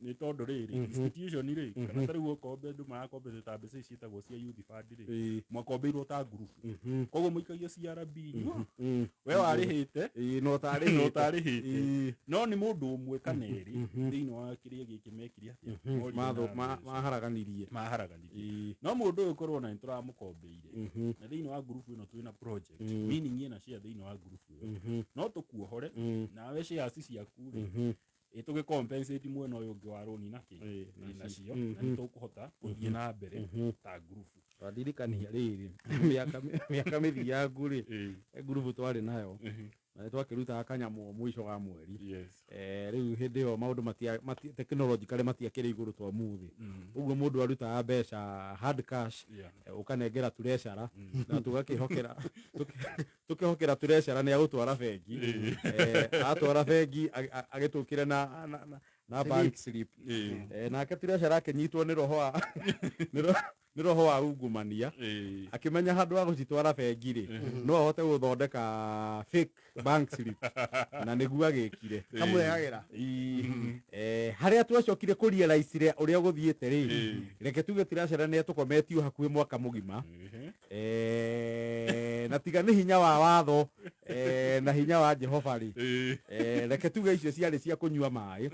A: nĩ tondũ rĩrĩ institution rĩ, kana ta rĩu okombe andũ marakombete ta mbeca ici ciĩtagwo cia youth fund rĩ, mwakombeirwo ta ngurubu, koguo mũikagio CRB inyuo, we warĩhĩte
B: no
A: no
B: tarĩhĩte.
A: Ũtarĩhĩte, no nĩ mũndũ ũmwe kana erĩ thĩinĩ wa kĩrĩa gĩkĩ mekire atĩa? Morire na mbeca.
B: Maharaganirie.
A: Maharaganirie. No mũndũ ũyũ korwo na nĩtũramũkombeire, na thĩinĩ wa ngurubu ĩno twĩna project, meaning ĩna share thĩinĩ wa ngurubu ĩyo, no tũkuohore nawe shares ciaku rĩ, ĩ tũgĩ mwena ũyũ ũngĩ wa rũni na kĩ nacio, na nĩ tũkũhota gũthiĩ na mbere ta ngurubu.
B: Twandirikania rĩrĩ, mĩaka mĩthiangu rĩ, ngurubu twarĩ nayo na nĩ twakĩrutaga kanyamũ o mũico wa mweri. Rĩu hĩndĩ ĩyo maũndũ technologically matiakĩrĩ igũrũ twa mũthĩ ũguo. Mũndũ arutaga mbeca hard cash, ũkanengera treasurer, na tũgakĩhokera tũkĩhokera treasurer nĩ agũtwara bengi. Atwara bengi agĩtũkĩre na bank slip. Nake treasurer akĩnyitwo nĩ roho wa ungumania, akĩmenya handũ ha gũcitwara bengi rĩ, no ahote gũthondeka fake bank slip, na nĩguo agĩkire.
C: Kamũrehagĩra.
B: Ii. Harĩa twacokire kũrealize ũrĩa gũthiĩte rĩ, reke tuge treasurer nĩ etũkometio hakuhĩ mwaka mũgima. Na tiga nĩ hinya wa watho, na hinya wa Jehova rĩ, reke tuge icio ciarĩ cia kũnyua maĩ.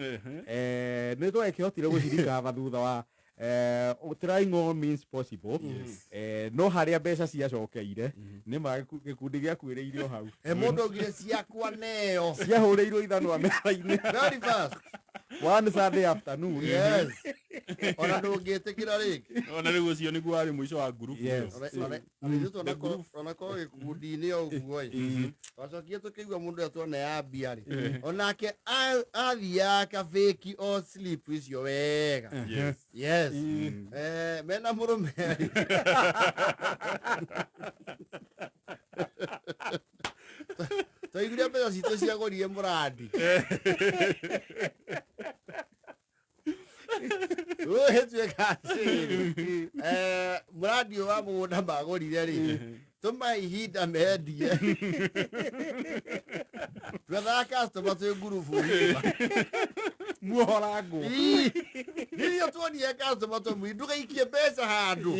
B: Nĩ twagĩkĩhotire gũcirikaba thutha wa trying all means possible. No harĩa mbeca ciacokeire nĩ ma gĩkundi gĩakuĩrĩire o hau.
C: Mũndũ augire ciakwa neo.
B: Ciahũrĩirwo ithanwa metha-inĩ.
C: Very fast.
B: One Sunday afternoon.
C: Yes, ona ndũngĩtĩkĩra rĩngĩ.
A: Ona rĩu ũcio nĩguo warĩ mũico wa ngurubu
B: Yes.
A: ĩyo.
C: Ona ithuĩ
A: The group.
C: onakorwo gĩkundi-inĩ o ũguo ĩ, twacokire tũkĩigua mũndũ ũrĩa tuona ya mbia rĩ, onake athiaga kabĩki o slip icio wega. Yes. Mena mũrũme. Twaiguire mbeca. Mbeca citũ ciagũrire mũrandi. Ũhĩtuĩka atĩrĩrĩ, mũrandi ũyũ wa mũgũnda magũrire rĩ, tũmahe ihinda mendie. Twethaga customer twĩ ngurubu ng'ima.
B: Muohora ngũ.
C: Rĩrĩa tuonire customer twamwĩra ndũgaikie mbeca handũ.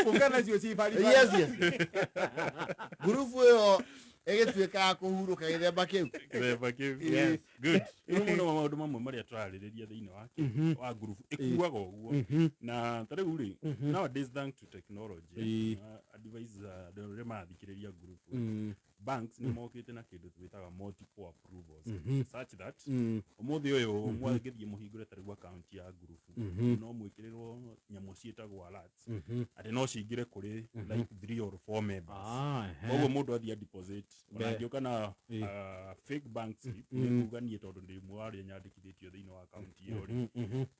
B: Ũka nacio ci baribari.
C: Yes. Ngurubu ĩyo ĩgĩtuĩka ya kũhurũka gĩthemba kĩu.
A: Gĩthemba kĩu.
C: Yes.
A: Good. Rĩu mũno maũndũ mamwe marĩa tũrarĩrĩria thĩinĩ wa wa ngurubu ĩkuaga ũguo, na ta rĩu rĩ, nowadays, thanks to technology, advice andũ arĩa marathikĩrĩria ngurubu, banks nĩ mokĩte na kĩndũ twĩtaga multiple approvals, such that ũmũthĩ ũyũ mwangĩthiĩ mũhingũre ta rĩu account ya ngurubu, no mwĩkĩrĩrwo nyamũ ciĩtagwo alerts atĩ no cingĩre kũrĩ like three or four members. Koguo mũndũ athiĩ deposit, ona angĩũka na fake bank slip, nĩ kuga niĩ tondũ ndĩ ũmwe wa arĩa nyandĩkithĩtio thĩinĩ wa account ĩyo rĩ,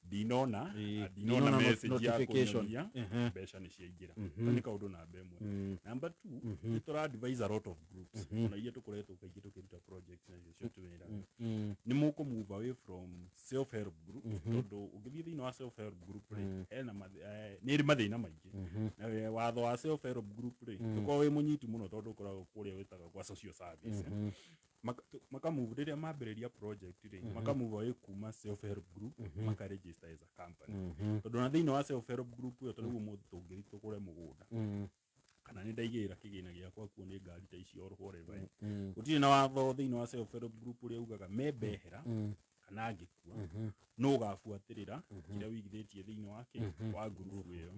A: ndinona ndinona
B: Ndinona
A: message ya
B: notification.
A: kũnyonia mbeca nĩ ciaingĩra. Kau nĩ kaũndũ namba ĩmwe. Number two, nĩ tũra advise a lot of groups, ona iria tũkoretwo kaingĩ tũkĩruta project nacio cio, twĩra nĩ mũkũ move away from self help group, tondũ ũngĩthiĩ thĩinĩ wa self help group rĩ, hena nĩ ĩrĩ mathĩna maingĩ. Na watho wa self help group rĩ, ndũkoragwo wĩ mũnyitu mũno, tondũ ũkoragwo kũrĩa wĩtaga gwa social service. Maka move rĩrĩa mambĩrĩria project rĩ, maka move away kuma self help group, maka register as a company, tondũ ona thĩinĩ wa self help group ĩyo, ta rĩu ũmũthĩ tũngĩthiĩ tũgũre mũgũnda, kana nĩ ndaigĩrĩra kĩgĩna gĩakwa kuo nĩ ngari ta icio or whatever, gũtirĩ na watho thĩinĩ wa self help group ũrĩa ugaga membehera kana angĩkua no ũgabuatĩrĩra kĩrĩa wĩigithĩtie thĩinĩ wake wa ngurubu ĩyo.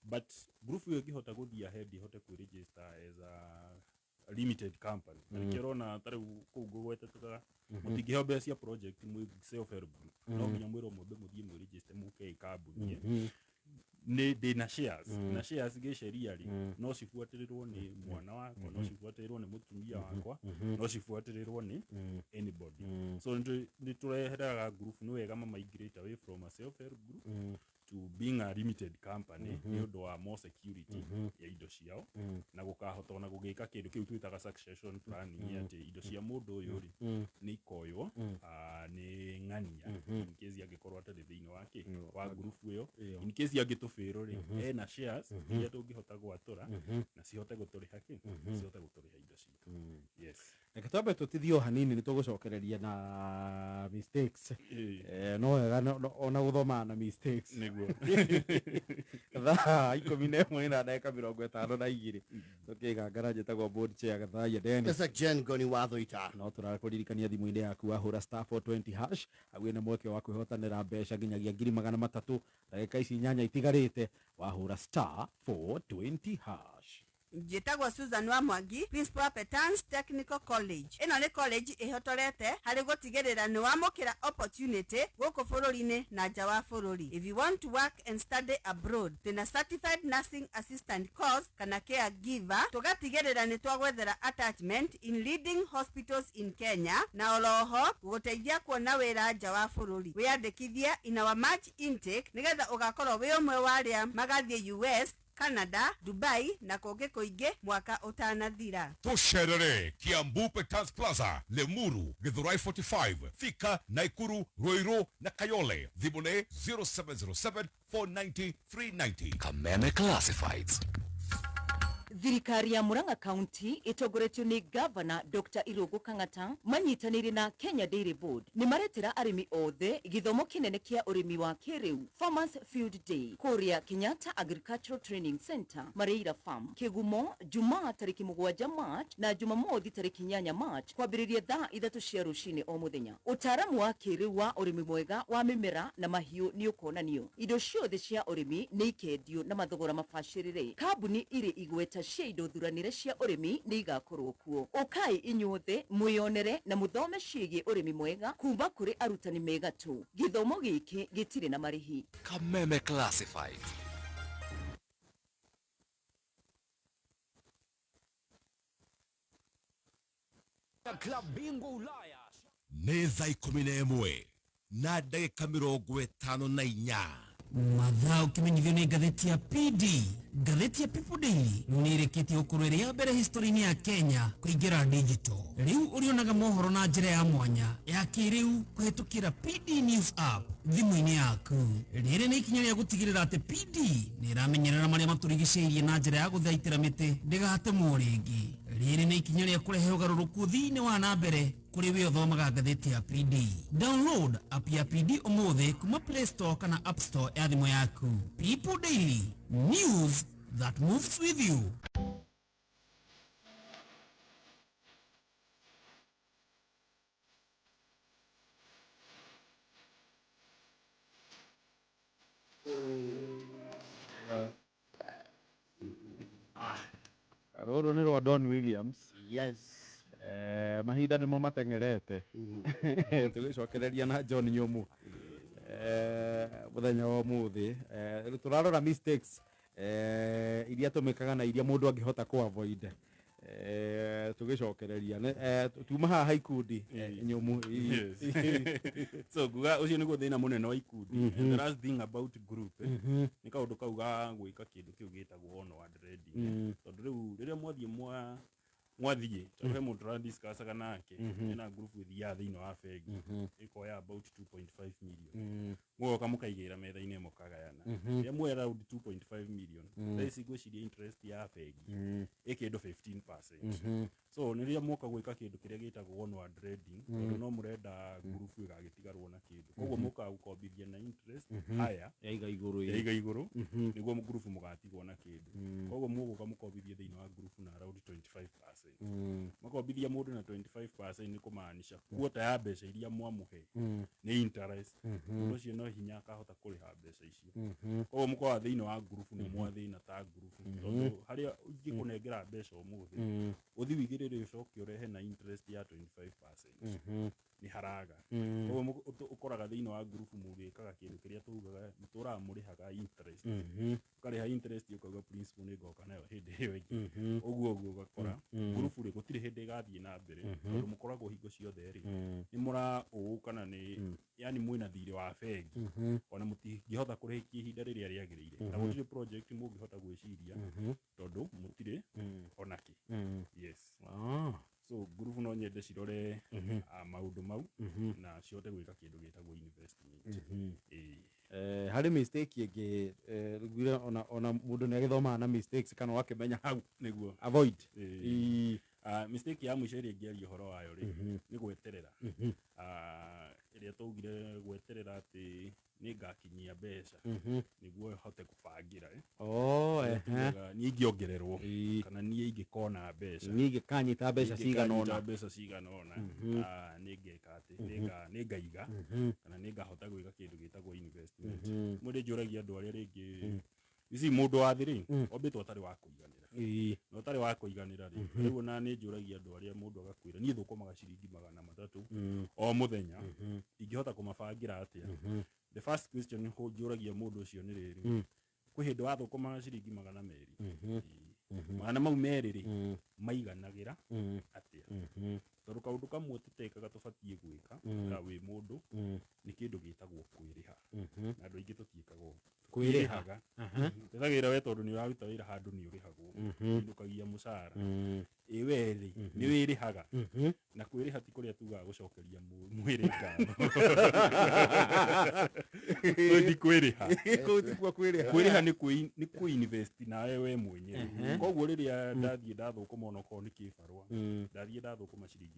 A: But ngurubu ĩyo ĩngĩhota gũthiĩ ahead, ĩhote kwĩregister as a limited company, na nĩkĩo ũrona ta rĩu kũu ngũgwete tugaga mũtingĩheo mbeca cia project mwĩ self help group, no nginya mwĩrwo mwambe mũthiĩ mwĩregister mũke ĩ kambuni. Nĩ ndĩna shares, na shares gĩceria rĩ, no cibuatĩrĩrwo nĩ mwana wakwa, no cibuatĩrĩrwo nĩ mũtumia wakwa, no cibuatĩrĩrwo nĩ anybody. So nĩ tũreheraga group, nĩ wega ma migrate away from a self help group to being a limited company, nĩ ũndũ wa more security ya indo ciao, na gũkahota ona gũgĩka kĩndũ kĩu twĩtaga succession planning, atĩ indo cia mũndũ ũyũ rĩ, nĩ ikoywo nĩ ng'ania in case angĩkorwo atarĩ thĩinĩ wa kĩ wa group ĩyo. In case angĩtũbĩrwo rĩ, ena shares iria tũngĩhota gwatũra na cihote gũtũrĩha kĩ, cihote gũtũrĩha indo citũ. Yes.
B: Reke twambe tũtithie o hanini, nĩ tũgũcokereria na mistakes. No wega ona gũthoma na mistakes.
A: Nĩguo.
B: Thaa 11:52 tũkĩgangara. Njĩtagwo board chair Gathaia Dennis.
C: Mr. Jen Goni watho ita.
B: No tũrakũririkania thimũ-inĩ yaku wahũra *420# hau na mweke wa kwĩhotanĩra mbeca nginyagia 300,000. Ndagĩka ici 8 itigarĩte, wahũra *420#.
D: Njĩtagwo Susan wa Mwangi, principal Petans Technical College. Ĩno nĩ college ĩhotorete harĩ gũtigĩrĩra nĩ wamũkĩra opportunity gũkũ bũrũri-inĩ na nja wa bũrũri. If you want to work and study abroad, twĩna certified nursing assistant course kana caregiver, tũgatigĩrĩra nĩ twagwethera attachment in leading hospitals in Kenya, na oroho gũgũteithia kuona wĩra nja wa bũrũri. Wĩyandĩkithie in our March intake nĩgetha ũgakorwo wĩ ũmwe wa arĩa magathiĩ US, Canada, Dubai na kũngĩ kũingĩ mwaka ũtanathira.
E: Tusherere Kiambu Petans Plaza, Limuru, Githurai 45, Thika, Nakuru, Ruiru na Kayole. Thimũ nĩ 0707 490 390.
F: Kameme Classifieds.
G: Thirikari ya Murang'a County ĩtongoretio nĩ Gavana Dr. Irũngũ Kang'ata manyitanĩire na Kenya Dairy Board nĩ maretera arĩmi othe gĩthomo kĩnene kĩa ũrĩmi wa kĩrĩu, Farmers Field Day, kũrĩa Kenyatta Agricultural Training Center, Mareira Farm, Kĩgumo, Jumaa tarĩki 7 March na Jumamothi tarĩki 8 March, kwambĩrĩria thaa 3 cia rũcinĩ o mũthenya. Ũtaaramu wa kĩrĩu wa ũrĩmi mwega wa mĩmera na mahiũ nĩ ũkonanio. Indo ciothe cia ũrĩmi nĩ ikendio na mathogora mabacĩrĩre. Kambuni irĩ igweta cia indo thuranĩre cia ũrĩmi nĩ igakorwo kuo. Ũkai inyuothe mwĩyonere na mũthome ciĩgiĩ ũrĩmi mwega kuma kũrĩ arutani megatũ. Gĩthomo gĩkĩ gĩtirĩ na marĩhi.
F: Kameme Classifieds.
H: Club bingwa Ulaya.
E: Nĩ thaa 11:54.
I: Mathaa ũkĩmenyithio nĩ ngathĩti ya PD. Ngathĩti ya People Daily rĩu nĩ ĩrĩkĩtie gũkorwo ĩrĩ ya mbere history-inĩ ya Kenya kũingĩra digital. Rĩu ũrĩonaga mohoro na njĩra ya mwanya ya kĩrĩu kũhĩtũkĩra PD News app thimũ-inĩ yaku. Rĩrĩ nĩ ikinya rĩa gũtigĩrĩra atĩ PD nĩ ĩramenyerera marĩa matũrigicĩirie na njĩra ya gũthaitĩra mĩtĩ ndĩgatemwo rĩngĩ. Rĩrĩ nĩ ikinya rĩa kũrehe ũgarũrũku thĩinĩ wa na mbere kũrĩ we ũthomaga ngathĩti ya PD. Download app ya PD ũmũthĩ kuma Play Store kana App Store ya thimũ yaku. People Daily, news that moves with you.
B: Rũrũ nĩ rwa Don Williams.
C: Yes.
B: Mahinda nĩmo mateng'erete. Tũgĩcokereria na John Nyũmũ mũthenya wa ũmũthĩ. Tũrarora mistakes iria tũmĩkaga na iria mũndũ angĩhota kũ avoid. Tũgĩcokereria tuma haha ikundi Nyũmũ.
A: Yes. So nguga ũcio nĩguo thĩna mũnene wa ikundi. And the last thing about group nĩ kaũndũ kau ga gwĩka kĩndũ kĩu gĩtagwo onward lending. Tondũ rĩu rĩrĩa mwathiĩ mwathiĩ tondũ he mũndũ tũradiscussaga nake ena group ĩthiaga thĩinĩ wa bengi ĩkoya about 2.5 million, mũgoka mũkaigĩra metha-inĩ mũkagayana. Rĩrĩa muoya around 2.5 million, thaa ici ngwĩciria interest ya bengi ĩ kĩndũ 15%. So nĩ rĩrĩa mwoka gwĩka kĩndũ kĩrĩa gĩtagwo onward lending, tondũ no mũrenda ngurubu ĩgagĩtigarwo na kĩndũ, koguo mũkaga gũkombithia na interest haya
B: yaiga igũrũ.
A: Yaiga igũrũ nĩguo ngurubu mũgatigwo na kĩndũ. Koguo mũgũka mũkombithie thĩinĩ wa ngurubu na around 25%. Makombithia mũndũ na 25% nĩ kũmaanisha kuota ya mbeca iria mwamũhe nĩ interest. Mũndũ ũcio no hinya akahota kũrĩha mbeca icio. Koguo mũkoragwo thĩinĩ wa ngurubu nĩ mwathĩna ta ngurubu, tondũ harĩa ingĩkũnengera mbeca ũmũthĩ ũthi wĩigĩrĩre ũcoke ũrehe na interest ya 25% nĩ haraga. Koguo ũkoraga thĩinĩ wa ngurubu mũgĩkaga kĩndũ kĩrĩa tugaga mũtũraga mũrĩhaga interest, ũkarĩha interest ũkauga principal nĩ ngoka nayo hĩndĩ ĩyo ĩngĩ. Ũguo ũguo ũgakora ngurubu rĩ gũtirĩ hĩndĩ ĩgathiĩ na mbere, tondũ mũkoragwo hingo ciothe rĩ nĩ mũra ũũ kana nĩ yani mwĩna thirĩ wa bengi ona mũtingĩhota kũrĩkia ihinda rĩrĩa rĩagĩrĩire, na gũtirĩ project mũngĩhota gwĩciria tondũ mũtirĩ onakĩ. Yes. So ngurubu no nyende cirore maũndũ mau na cihote gwĩka kĩndũ gĩtagwo investment.
B: Harĩ mistake ĩngĩ ngwire ona mũndũ nĩ agĩthomaga na mistakes kana ũgakĩmenya hau
A: nĩguo
B: avoid.
A: Mistake ya mũico ĩrĩa ingĩaria ũhoro wayo rĩ nĩ gweterera, ĩrĩa twaugire gweterera atĩ nĩ ngakinyia mbeca nĩguo hote kũbangĩra. Niĩ ingĩongererwo kana niĩ ingĩkona mbeca,
B: niĩ ingĩkanyita mbeca cigana ũna,
A: mbeca cigana ũna, nĩ ngeka atĩ nĩ ngaiga kana nĩ ngahota gwĩka kĩndũ gĩtagwo investment. Mũndũ njũragia andũ arĩa rĩngĩ ici mũndũ wa thĩ rĩ ombĩtwo atarĩ wa kũiganĩra, na ũtarĩ wa kũiganĩra rĩ rĩu ona nĩ njũragia andũ arĩa mũndũ agakwĩra niĩ thũkũmaga ciringi 300 o mũthenya, ingĩhota kũmabangĩra atĩa? The first question njũragia mũndũ ũcio nĩ rĩrĩ, kwĩ hĩndĩ wathũkũmaga ciringi 200, magana mau merĩ rĩ maiganagĩra atĩa? Tondũ kaũndũ kamwe tũtekaga tũbatiĩ gwĩka ta wĩ mũndũ nĩ kĩndũ gĩtagwo kwĩrĩha, na andũ aingĩ tũtiĩkaga ũguo.
B: Kwĩrĩhaga
A: twĩthagĩra we tondũ nĩ ũraruta wĩra handũ nĩ ũrĩhagwo, ũinũkagia mũcara, ĩ we rĩ nĩ wĩrĩhaga? Na kwĩrĩha ti kũrĩa tugaga gũcokeria mwĩrĩ ngatho. Kũu ti kwĩrĩha.
B: Kũu tikuo kwĩrĩha.
A: Kwĩrĩha nĩ kwĩ-invest nawe we mwenyewe. Koguo rĩrĩa ndathiĩ ndathũkũma onokorwo nĩ kĩbarũa, ndathiĩ ndathũkũma ciringi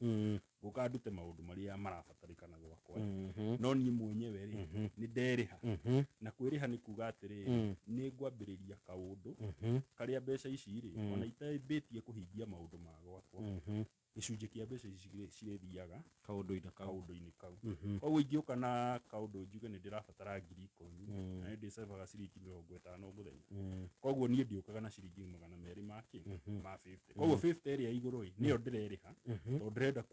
A: 300, ngũka ndute maũndũ marĩa marabatarĩkana gwakwa, no niĩ mwenyewe rĩ nĩ nderĩha. Na kwĩrĩha nĩ kuga atĩrĩrĩ, nĩ ngwambĩrĩria kaũndũ karĩa mbeca ici rĩ ona itambĩtie kũhingia maũndũ ma gwakwa, gĩcunjĩ kĩa mbeca ici cirĩthiaga
B: kaũndũ-inĩ
A: kau. Koguo ingĩũka na kaũndũ njuge nĩ ndĩrabatara 10,000 na nĩ ndĩcebaga ciringi 50 mũthenya, koguo niĩ ndiũkaga na ciringi 200 ma kĩ ma 50. Koguo 50 ĩrĩa igũrũ ĩ nĩyo ndĩrerĩha, tondũ ndĩrenda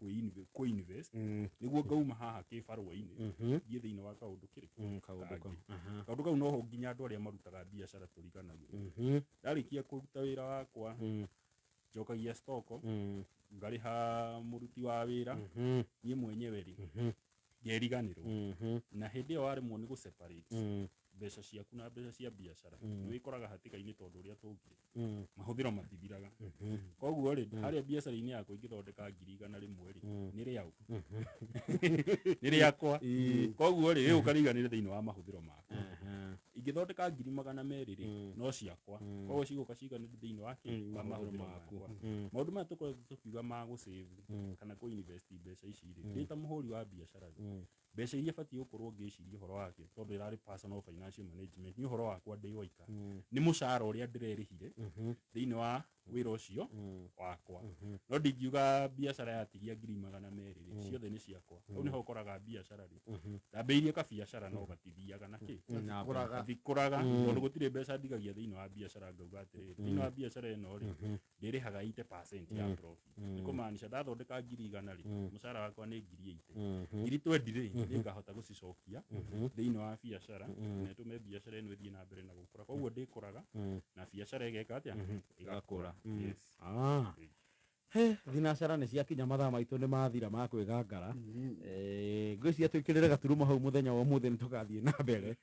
A: kwĩ-invest nĩguo ngauma haha kĩbarũa-inĩ thiĩ thĩinĩ wa kaũndũ kĩrĩkũ kaũndũ kau. Noho nginya andũ arĩa marutaga biacara tũriganagĩrwo. Ndarĩkia kũruta wĩra wakwa njokagia stoko, ngarĩha mũruti wa wĩra, niĩ mwenyewe rĩ ngeriganĩrwo. Na hĩndĩ ĩyo waremwo nĩ gũ separate Mbeca ciaku na mbeca cia biacara nĩ wĩkoraga hatĩka-inĩ, tondũ ũrĩa tũngire mahũthĩro matithiraga. Koguo rĩ, harĩa biacara-inĩ yakwa ingĩthondeka 100,000 rĩ, nĩ rĩau? Nĩ rĩakwa. Koguo rĩ, ĩgũka rĩiganĩre thĩinĩ wa mahũthĩro makwa. Ingĩthondeka 200,000 rĩ, no ciakwa, koguo cigũka ciganĩre thĩinĩ wa kĩ? Wa mahũthĩro makwa. Maũndũ maya tũkoretwo tũkiuga ma gũsave kana kũ-invest mbeca ici rĩ, ndĩ ta mũhũri wa biacara rĩ, mbeca iria batiĩ gũkorwo ngĩciria ũhoro wakĩo, tondũ ĩrarĩ personal financial management, nĩ ũhoro wakwa ndĩ woika, nĩ mũcara ũrĩa ndĩrerĩhire thĩinĩ wa wĩra ũcio wakwa. No ndingiuga biacara yatigia 200,000 rĩ, ciothe nĩ ciakwa. Hau nĩho ũkoraga biacara rĩ, ndambĩrĩirie kabiacara no gatithiaga na kĩ?
C: Gatikũraga.
A: Gatikũraga, tondũ gũtirĩ mbeca ndigagia thĩinĩ wa biacara ngauga atĩrĩrĩ, thĩinĩ wa biacara ĩno rĩ, ndĩrĩhaga 80% ya profit. Nĩ kũmaanisha ndathondeka 100,000 rĩ, mũcara wakwa nĩ 80,000, 20,000 rĩ, nĩngahota gũcicokia thĩinĩ wa biacara na ĩtũme biacara ĩno ĩthiĩ na mbere na gũkũra. Koguo ndĩkũraga na biacara ĩgeka atĩa? Ĩgakũra. Yes.
B: Ah. He, thinacara nĩ ciakinya, mathaa maitũ nĩ mathira ma kwĩgangara. Ngwĩciria twĩkĩrĩre gaturumo hau mũthenya wa ũmũthĩ, nĩ tũgathiĩ na mbere.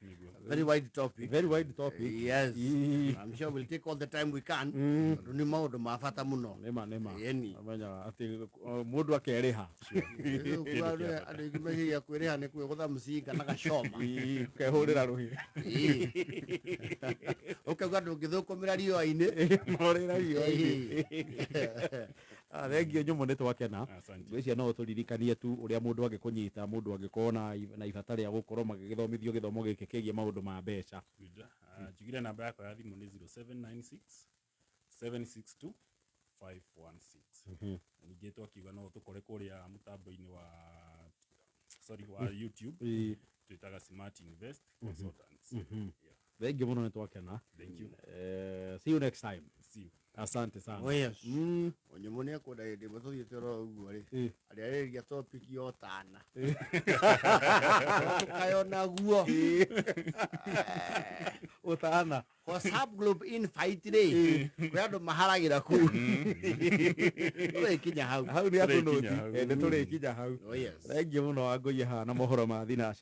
C: Very wide topic.
B: Very wide topic.
C: Yes. I'm sure we'll take all the time we can, tondũ nĩ maũndũ ma bata mũno.
B: Nĩma nĩma.
C: Ĩni.
B: Amenya atĩ mũndũ akerĩha.
C: Rĩu andũ aingĩ meciria kwĩrĩha nĩ kwĩgũtha mũcinga na gacoma.
B: Ii, ũkehũrĩra rũhĩ.
C: Ĩĩ. Ũkauga ndũngĩthũkũmĩra riũa-inĩ.
B: Morĩra riũa-inĩ. Ah, thengio nyũmũ, nĩ twakena.
A: Asante.
B: Ngwĩciria no ũtũririkanie tu ũrĩa mũndũ angĩkũnyita, mũndũ angĩkorwo na ibata rĩa gũkorwo magĩgĩthomithio gĩthomo gĩkĩ kĩgiĩ maũndũ ma mbeca.
A: Good. Ah, njugire namba yakwa ya thimũ nĩ 0796 762 516. Na ningĩ twakiuga no tũkore kũrĩa mũtambo-inĩ wa, sorry, wa YouTube, twĩtaga Smart Invest Consultants. Yeah.
B: Thengio mũno, nĩ twakena.
A: Thank you.
B: See you next time.
A: See you.
B: Asante sana.
C: Oh yes. Onyũmũ nĩ ekwenda hĩndĩ ĩmwe tũthiĩte oro ũguo rĩ, arĩarĩrĩria topic ya ũtana, tũkayona guo.
B: Ũtana.
C: WhatsApp group invite rĩ, kwĩ andũ maharagĩra kũu, tũrĩkinya hau.
B: Hau nĩ
A: Tũrĩkinya
B: atũnũti.
A: hau.
B: Nĩ tũrĩkinya hau.
C: Oh yes.
B: Thengio mũno, Wangũi haha na mohoro ma thinacara.